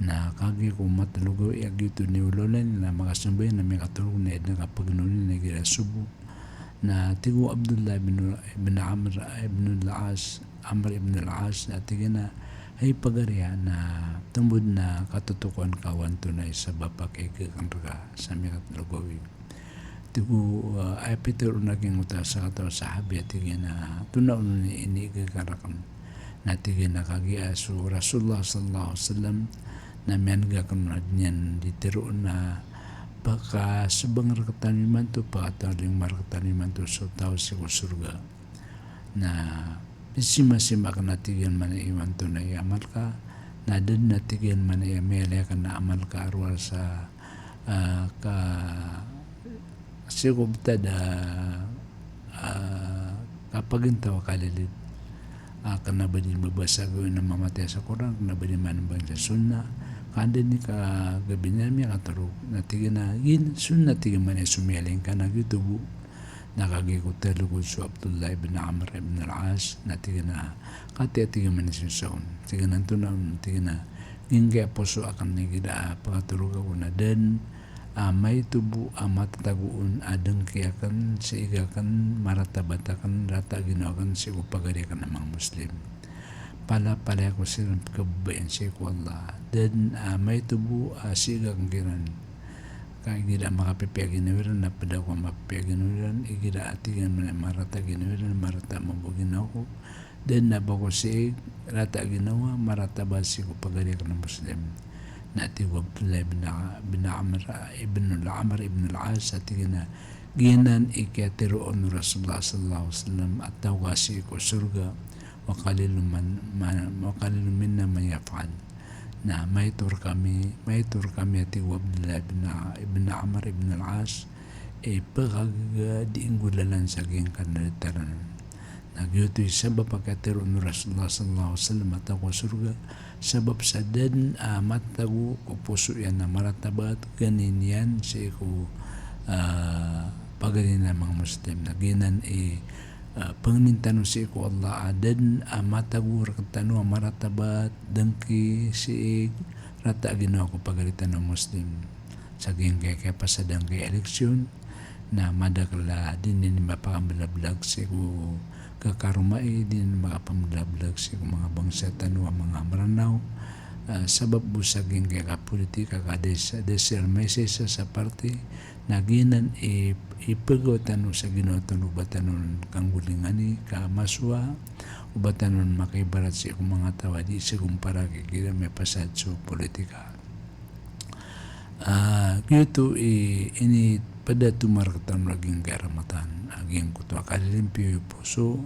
Na kagiya ko matlo gawii a giyoto i niyolalay niyan a makasambayang na miyakatorog na aya dn a kapagnoni na igira subuh. Na tig o Abdullah ibn, ibn Amr ibn al-As, Amr ibn al-As, na tig iyan a, hay pagari, na tombod na katotokoan ka o antonaa i sabap a kaig akn rka sa miyakatlo gawii. Tig o, ah, aya pitharo on a giyangkoto a sakataw a sahabi a tig iyan a, antonaa on i iniig ka rakn. Na tig iyan a kagiya so Rasulullah sallallahu alaihi wasallam na miyan'g akn on a di niyan di tharoon a pakasbang rktano imanto, pakatalingoma rktano imanto so taw sii ko sorga. Na pisimasima akn a tig iyan mambo i antonaa i amal ka, na da dn a tig iyan mambo i miyalay akn a amal ka a rowar sa, ah, ka, sii ko btad a, ah, kapagintaw a kalilid. Ah, kna ba di mbabasa a gawii anan mamataya sa Qur'an, kna ba di manambayang sa sunnah, ka anda i kagabi niyan miyakatorog. Na tig iyan a, giya sunnah, tig iyan mambo, so miyalay ngka na giyoto bo. Na kagiya ko talogod so Abdullah ibn Amr ibn al-As, na tig iyan a, katii, tig iyan mambo, so saon. Tig iyan a, antonaa on, tig iyan a, giyangkaya poso akn igira pakatorog ako na da dn a maito bo a matatago on a dngki akn, sii akn, maratabat akn, rata a ginawa akn sii ko pagari akn a manga Muslim. Palapalaya ko siran pkhababayaan sii ko Allah. Da dn a maito bo a sii akn kiran. Ka igira makapipiya a ginawa iran, na pd ako a mapipiya a ginawa iran, igira a tig iyan mambo a marata a ginawa iran, marata mambo a ginawa ko. Da dn a ba ko sii rata a ginawa, marata ba sii ko pagari akn a Muslim. Na tig o Abdullah ibn, ibn Amr, ibn al-, Amr ibn al-As, a tig iyan a, giyanan i kiyatharo on o Rasulullah sallallahu alaihi wasallam a taw ka sii ko sorga, wa qalilun man, man, wa qalilun minna man yaf'al. Na maito rkami, maito rkami, a tig o Abdullah ibn, ibn Amr ibn al-As, i pkhagaga di inggolalan sa giyangkanan a datar anan. Na giyoto i sabap a kiyatharo on o Rasulullah sallallahu alaihi wasallam a taw ko sorga, sabap sa da dn a matatago ko poso iyan a maratabat, gani niyan sii ko, ah, pagari a manga Muslim. Na giyanan i, ah, pangnin tano sii ko Allah a da dn a matago rktano a maratabat, dngki, siig, rata a ginawa ko pagari tano a Muslim. Sa giyangkai a kiyapasad angkai a eleksyon, na madakl a di niyan mapakamblablak sii ko kakaromai, di niyan makapamblablak sii ko manga bangsa tano a manga Mranaw. Ah, sabap bo sa giyangkai a kapolitika ka da isa, da isa maisa-isa sa parti, na giyanan i, ipagaw tano sa ginawa tano o ba tano kanggolingani ka masowa, o ba tano makaibarat sii ko manga taw a di isa gompara ki kira miyapasad so politika. Ah, giyoto i, inipd a tomar rktano a giyangkai a Ramadan, a giyangkoto a kalilimpiyo i poso,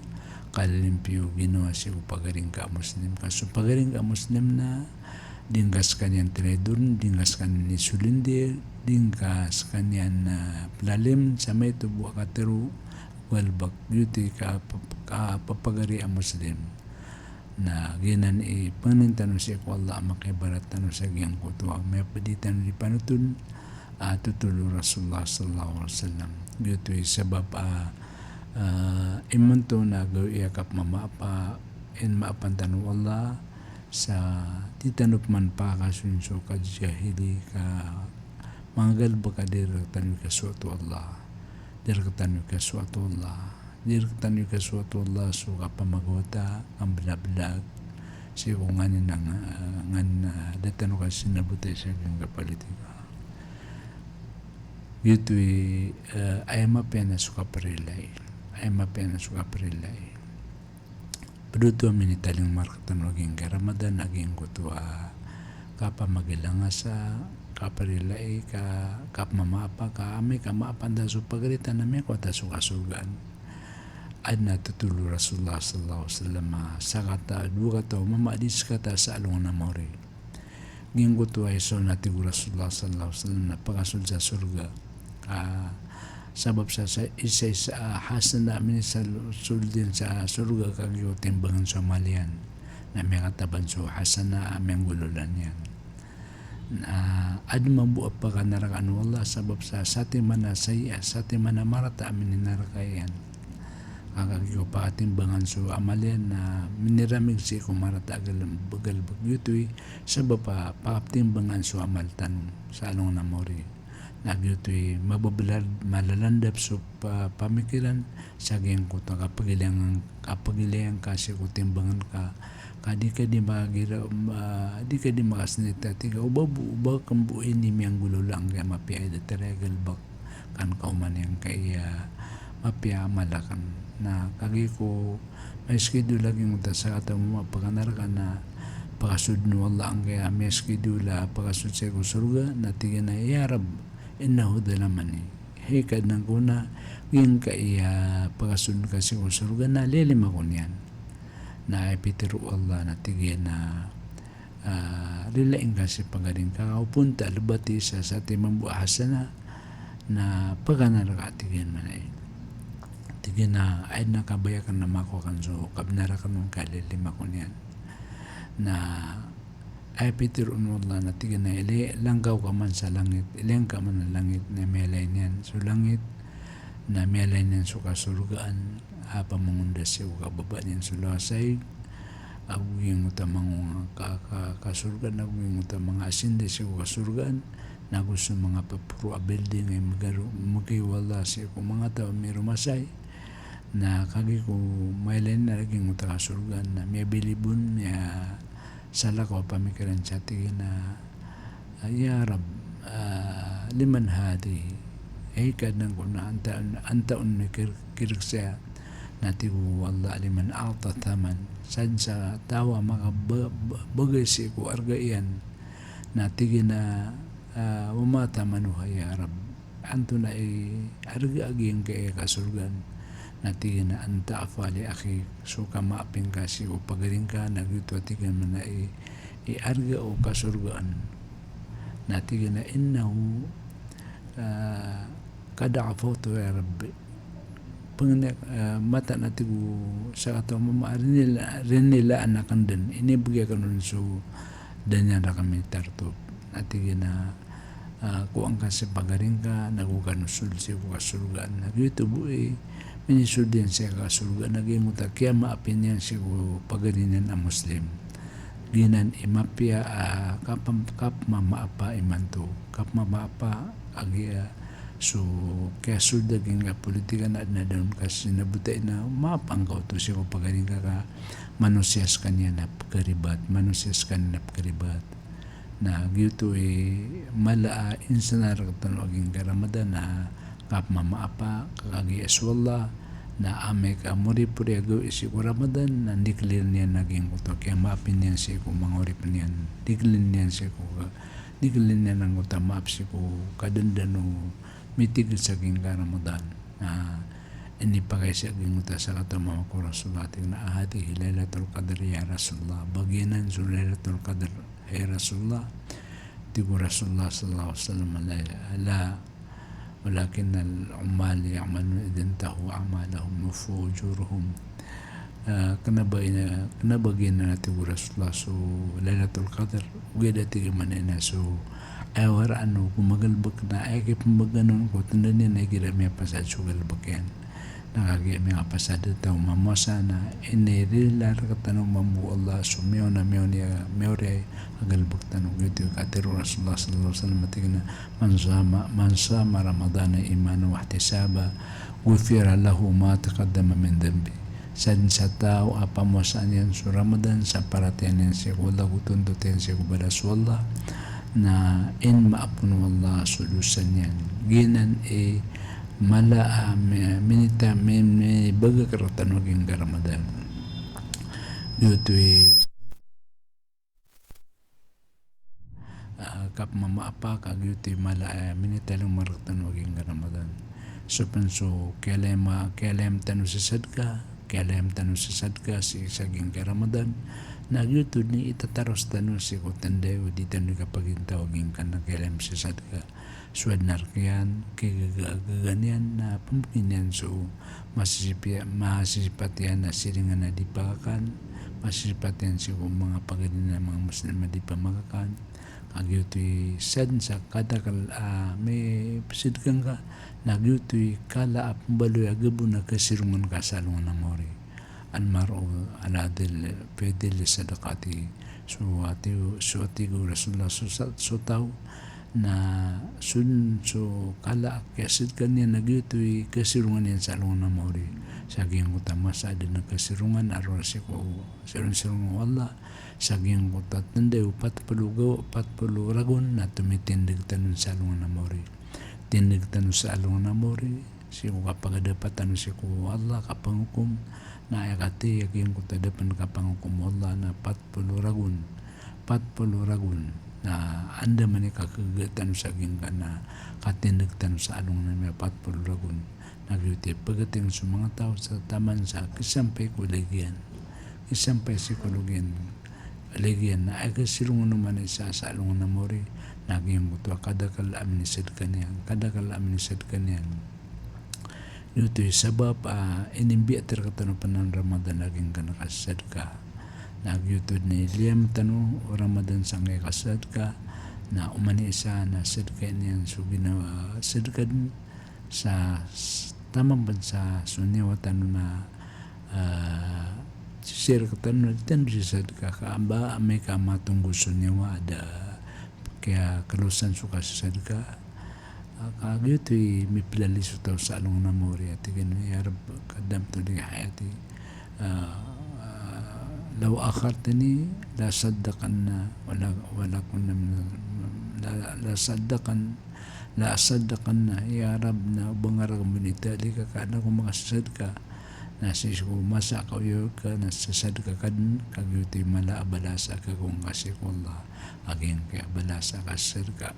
kalilimpiyo o ginawa sii ko pagari ngka a Muslim. Ka so pagari ngka a Muslim na di ngka skaniyan traidor, di ngka skaniyan isolindir, di ngka skaniyan, ah, plalim sa maito bo a katharo, galbk, giyoto i ka, kapapagari a Muslim. Na giyanan i pangnin tano sii ko Allah a makaibarat tano sa giyangkoto a miyapd i tano di panotol a thotol o Rasulullah sallallahu alaihi wasallam. Giyoto i sabap a, ah, imanto na gawii a kapmamaapa, inmaapan tano o Allah, sa di tano pman pakakasoon so kajahili ka manga galbk a di rktano ikasoat o Allah. Di rktano ikasoat o Allah. Di rktano ikasoat o Allah so kapamagawata, kamblablak, sii ko nganin a, ah, nganin a, ah, da tano kasinabotay sa giyangkai a politika. Giyoto i, eh, aya mapiya na so kaprila i. Aya mapiya na so kaprila i. Pd oto a minitalingoma rktano a giyangkai a Ramadan a giyangkoto a kapamagilangasa, kaprila i, ka, kapmamaapa, ka amay ka maapan ta so pagari ta na miyakowa ta so kasorgaan. Adn a thotol o Rasulullah sallallahu alaihi wasallam a sakataw, dowa kataw a mama a di skataw sa alongan a maori. Giyangkoto a isa on a tig o Rasulullah sallallahu alaihi wasallam na pakasold sa sorga. Ah, sabap sa, sa isa-isa a hasana a minisold iyan sa sorga kagiya timbangan so amal iyan. Na miyakataban so hasana a miyangololan iyan. Na adn mambo a pakanarakaan o Allah sabap sa satiman a sayi, satiman a marata a mininaraka iyan. Kagiya pakatimbangn so amal iyan na miniramig sii ko marata a galbk, galbk, giyoto i sabap a pakatimbangn so amal tano sa alongan a maori. Na giyoto i mababaloy, malalandap so pa-, pamikiran sa giyangkoto a kapagilay, kapagilay ngka sii ko timbangn ka, ka di ka di makagira, ma-, di ka di makasndit a tig a o ba bo, o ba kn bo ini miyanggolawla angkaya mapiya i datar a galbk ka an ka oman iyan angkaya mapiya a amal akn. Na kagiya ko miyaskidol a giyangkoto a sakataw a mama a pakanaraka na pakasold o Allah angkaya miyaskidol a pakasold sii ko sorga, na tig iyan a, "Ya Rabb, innahu zalamani." Hay Kadnan ko, na giyangkaya pakasold ka sii ko sorga na lilima ko niyan. Na aya pitharo o Allah na tig iyan a, ah, rilai ngka si pagari ngka, opama ta lbat i sa satiman bo a hasana na pakanaraka, tig iyan mambo. Tig iyan a, aya dn a kabaya akn na makowa akn so kabnar akn on ka lilima ko niyan. Na aya pitharo o Allah na tig iyan a, ilay-, langkaw ka man sa langit, ilay ngka man a langit, na miyalay niyan so langit, na miyalay niyan so kasorgaan a pamangonda sii ko kababa niyan so lowa a saig, ago giyangkoto a manga ka-, ka-, kasorgaan, ago giyangkoto a manga asinda sii ko kasorgaan, na go so manga paporo a building a mgaro-, mgay o Allah sii ko manga taw a miyaromasay. Na kagiya ko mailay niyan a giyangkoto a kasorgaan na miyabilib on, miyasalakaw a pamikiran sa tig iyan a, "Ya Rabb, ah, liman hadhihi?" Hay Kadnan ko, na antaa, antaa on i kir-, kirk saya? Na tig o Allah, "Liman a'ta thaman." Sa dn sa taw a makaba-, ba-, bagay sii ko arga iyan. Na tig iyan a, ah, "Wa ma thamanuha ya Rabb?" Antonaa i arga a giyangkaya kasorgaan? Na tig iyan a, "An ta'fuwa li akhik," so kamaapi ngka sii ko pagari ngka, na giyoto a tig iyan mambo i, i arga o kasorgaan. Na tig iyan a, "Innahu, ah, qad afawtu ya Rabbi." Pangnin, ah, mataan a tig o sakataw a mama a rinila-, rinilaan akn dn, inibgay akn on so da niyan rakn mitartop. Na tig iyan a, ah, ko angka si pagari ngka, na go kano sold sii ko kasorgaan. Na giyoto bo i minisold iyan sii ko kasorgaan, na giyangkoto a kiyamaapin iyan sii ko pagari niyan a Muslim. Giyanan i mapiya a kapam-, kapmamaapa imanto. Kapmamaapa, kagiya so kiyasold a giyangkai a politika na adn a da on ka sinabota i na maapa ngka oto sii ko pagari ngka ka manosiya skaniyan a pkharibat, manosiya skaniyan a pkharibat. Na giyoto i mala a insan a rktano a giyangkai a Ramadan na kapmamaapa, kagiya so Allah na amay ka moripori a gawii sii ko Ramadan na ndiklir iyan a giyangkoto a kiyamaapin iyan sii ko manga oripn iyan, ndiklir iyan sii ko ka-, ndiklir iyan angkoto a maap sii ko kadandan o mitigl sa giyangkai a Ramadan. Na inipakay sa giyangkoto a sakataw a mama ko Rasulullah, tig iyan a, "Ahadhihi Lailatul Qadr ya Rasulullah? Ba giyanan so Lailatul Qadr, hay Rasulullah?" Tig o Rasulullah sallallahu alaihi wasallam, "La, la, walakinnal ummal ya'malun idha intahu a'maluhum wa uwfiyat ujurahum." Ah, kna ba ina-, kna ba giyanan, tig o Rasulullah, so Lailatul Qadr, ogaid a, tig iyan, maana niyan so aya waraan o pmbagalbk na aya kipmbgan on ko tnda niyan na igira miyapasad so galbk iyan. Na kagiya miyapasad a taw mamowasa na inirila rktano mambo o Allah so miyaona, miyaona, miyaona a galbk tano. Giyoto i katharo o Rasulullah sallallahu alaihi wasallam a tig iyan a, "Man sama, man sama Ramadana imanan wahtisaban, ghufira lahu ma taqaddama min dhanbih." Sadn sa taw a pamowasaan iyan so Ramadan sa paratiyaya niyan sii ko Allah, go tontot iyan sii ko balas o Allah, na inmaap on o Allah so dosa niyan. Giyanan i mala a mi-, minita, mi-, mibagak rktano a giyangkai a Ramadan. Giyoto i ah, kapmamaapa, ka giyoto i mala a, ah, minitalingoma rktano a giyangkai a Ramadan. So pn so kiyalayam, kiyalayam tano sa sadka, kiyalayam tano sa sadka sii sa giyangkai a Ramadan. Na giyoto dn i itataros tano sii ko tnday o di tano di kapagintaw a giyangkanan a kiyalayam sa sadka. So adn a rk iyan, kigagagaga niyan, na pmbgi niyan so masisipi-, masisipat iyan a siringan a di pakakan, masisipat iyan sii ko manga pagari niyan a manga Muslim a di pamakakan. Kagiya oto i sadn sa kadakl a mipsadka ngka, na giyoto i kala a pmbaloy a gabon a kasirongan ka sa alongan a mawri. Al-mar'u ala dhilli, fi dhilli sadaqatihi. So ati, so ati o Rasulullah, so sa-, so taw na so, so kala a kiyasadka niyan na giyoto i kasirongan iyan sa alongan a mawri. Sa giyangkoto a masa a dn a kasirongan a roo sii ko siron-sirongan o Allah. Sa giyangkoto a tnday o pat polo gaw-, pat polo ragon na tomitindg tano sa alongan a mawri. Tindg tano sa alongan a mawri sii ko kapagadapa tano sii ko Allah, kapangokom, na aya kati a giyangkoto a da pn kapangokom o Allah na pat polo ragon. Pat polo ragon. Na andamanaya i kakagaga tano sa giyangkanan a katindg tano sa alongan a mawri a pat polo ragon. Na giyoto i pagating so manga taw sa taman sa kisampay ko lagid iyan. Kisampay sii ko lagid iyan. Lagid iyan na aya kasirongan o manga isa sa alongan a mawri, na giyangkoto a kadakl a minisadka niyan, kadakl a minisadka niyan. Giyoto i sabap a inimbiat rktano pn a Ramadan a giyangkanan a kasadka. Na giyoto dn i liyam tano o Ramadan sangkai a kasadka, na oman i isa na sadka iyan so ginawa, sadka dn sa s-, taman pn sa so niyawa tano na, ah, sisii rktano na di tano di sadka ka amba amay ka matonggo so niyawa a da kiyakalosan so kasasadka. Ah, ka giyoto i miplali so taw sa alongan a mawri a tig iyan a, "Ya Rabb, qaddamtu li hayati, ah, law akhartani la saddaqanna wa la, wa la kunna min, la, la saddaqan, la asaddaqanna." Ya Rabb, na o ba ngka rakn bo initali ka, ka an ako makasasadka, na sii ko masa a kaoyagoyag ka na sasadka ka dn, ka giyoto i mala a balas a kagaw ngka sii ko Allah a giyangkaya balas a kasadka.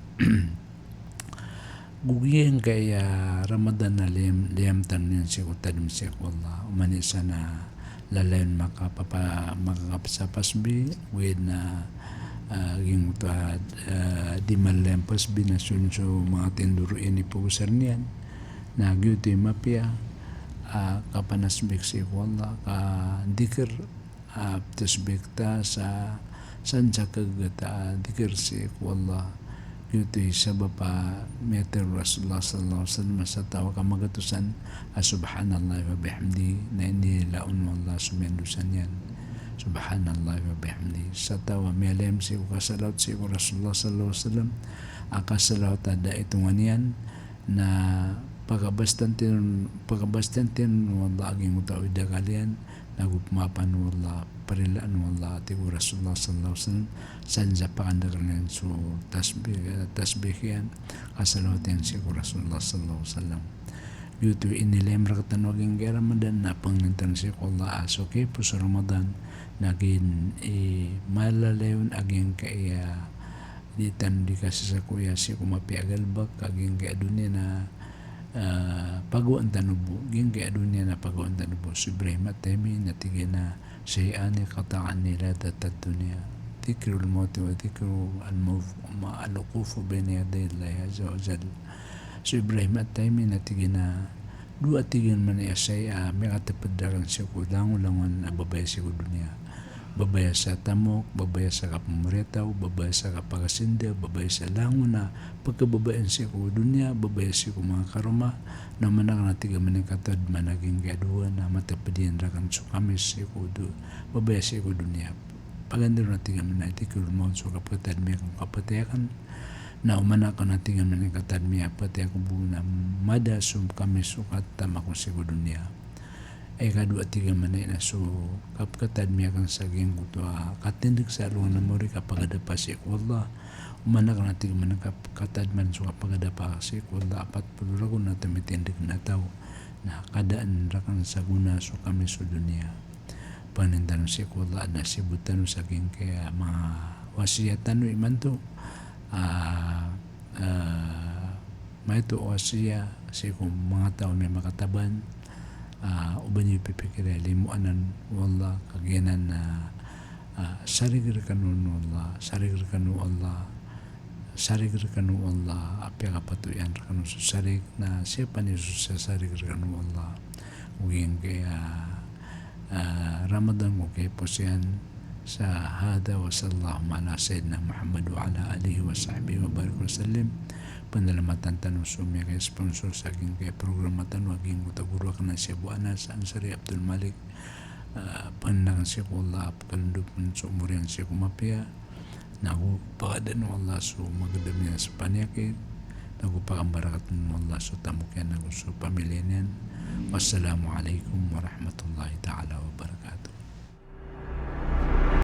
Go giyangkaya Ramadan na liyam, liyam tano niyan sii ko tadm sii ko Allah. Oman i isa na lalayon makapapa-, makakapasapasbi, ogaid na, ah, giyangkoto a, ah, di malalayon pasbi na so, so manga tindoro iyan i pagosar niyan. Na giyoto i mapiya a kapanasbik sii ko Allah, kadikr, ah, tasbik ta sa, san sa kagaga ta a dikr sii ko Allah. Giyoto i sabap a miyatharo o Rasulullah sallallahu alaihi wasallam sa taw a kamagatosan a subhanallahi wa bihamdihi, na inilalaon o Allah so miyandosa niyan. Subhanallahi wa bihamdihi. Sa taw a miyalihim sii ko kasalawat sii ko Rasulullah sallallahu alaihi wasallam, a kasalawat a da itongan iyan, na pakabastantin, pakabastantin o Allah a giyangkoto a awid a kaliyan, nago pmaapan o Allah, parilaan o Allah, tig o Rasulullah sallallahu alaihi wasallam, sa dn sa pakandakl iyan so tasbih, tasbih iyan, kasalawat iyan sii ko Rasulullah sallallahu alaihi wasallam. Giyoto i inilahim rktano a giyangkaya Ramadan, na pangnin tano sii ko Allah a so kiyapos o Ramadan, na giya i malalayon a giyangkaya di tano di kasasakoya sii ko mapiya a galbk a giyangkaya doniya na, ah, pagawaan tano bo, giyangkaya doniya na pagawaan tano bo. So Ibrahim At-Taymi na tig iyan a, "Shay'ani qata'ani ladhata ad-dunya, dhikrul mawti wa dhikrul mawt, ma al-wuqufu bayna yaday Allahi azza wa jal." So Ibrahim At-Taymi na tig iyan a, dowa tig iyan mambo a shay a mikatpd rakn sii ko langolangon a babaya sii ko doniya. Babaya sa tamok, babaya sa kapmoriyataw, babaya sa kapakasinda, babaya sa langon a pkhababayaan sii ko doniya, babaya sii ko manga karoma, na oman akn a tig iyan mambo a katadman a giyangkaya dowa na matpd iyan rakn so kamis sii ko do-, babaya sii ko doniya. Paganay ron a tig iyan mambo a dhikrul mawt, so kapkatadmi akn ko kapatay akn, na oman akn a tig iyan mambo a katadmi a patay ako bo na mada so kamis o kataman ko sii ko doniya. Ikadowa tig iyan mambo na so kapkatadmi akn sa giyangkoto a katindg sa alongan a mawri, kapagadapa sii ko Allah. Oman akn a tig iyan mambo a kap-, katadman so kapagadapa sii ko Allah, apat polo ragon a tomitindg na taw, na kadaan rakn sa gona so kamis o doniya. Pangnin tano sii ko Allah a nasibot tano sa giyangkaya manga wasiyat tano imanto. Ah, ah, maito a wasiyat sii ko manga taw a miyamakataban, ah, o ba niyo pipikira, limo anan o Allah, kagiya nan, ah, ah, sarig rkano o Allah, sarig rkano o Allah, sarig rkano o Allah, apiya kapatoyan rkano so sarig, na siyapa niyo so sarig rkano o Allah. O giyangkaya, ah, Ramadan ko kiyapos iyan, sa hadha wa sallallahu ala sayyidina Muhammad wa ala alihi wa sahbihi wa barik wa sallim. Panalamatan tano so miyaka-sponsor sa giyangkaya programa tano a giyangkoto a goro akn a si Abu Anas Ansari Abdul Malik. Ah, pangnin akn sii ko Allah a pkhalondom pn so omor iyan sii ko mapiya. Nago pakadaan o Allah so magdam iyan sa paniyakit. Nago pakambarakatan o Allah so tamok iyan nago so pamiliya niyan. Wassalamu alaikum warahmatullahi ta'ala wabarakatuh.